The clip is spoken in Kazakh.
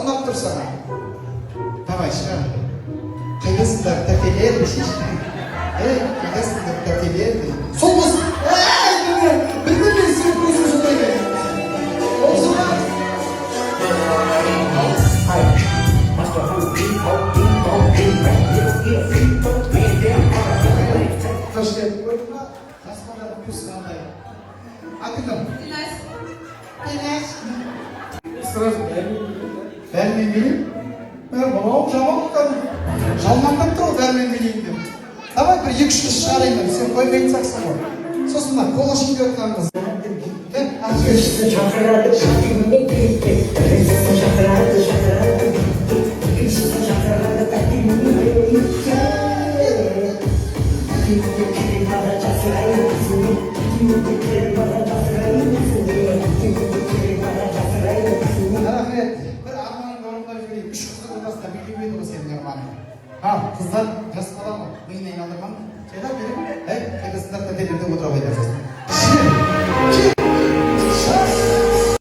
Ұнап тұр саған. Давай, шығар. Қайдасыңдар, тәтелер десейші. Ей, қайдасыңдар, тәтелер де. Сол болсын. Ей, білмеймін, мен сенің көзің сондай екен. Болсын. Қош келдің, көрдің ба? Жас балалардың вкусы қандай? Атың кім? Динас. Динаш. Сразу бәрімен. Бәрімен билеймін? Мә, мынау жаман кәдімгі. Жалмаңдап тұр ғой бәрімен билеймін деп. Давай, бір екі үш қыз шығарайын енді, сен қоймайтын сияқтысың ғой. Сосын мына қол ашайын деп жатқан қыз. Е, ары жіберші. Шақырады, шақырады, біріншісі шақырады, шақырады, екіншісі шақырады, тәтеңді. Керек маған жасырайын өзіңе, керек маған жасырайын өзіңе, керек маған жасырайын өзіңе. Рахмет. Бір арманыңды орындап жіберейін. Үш қыздың ортасында билемейді ғой сенің арманың. Ал, қыздар, жас бала ғой, миын айналдырмаң. Жайлап беріп, ей, қайдасыңдар, тәтелер деп отыра қойдар сосын.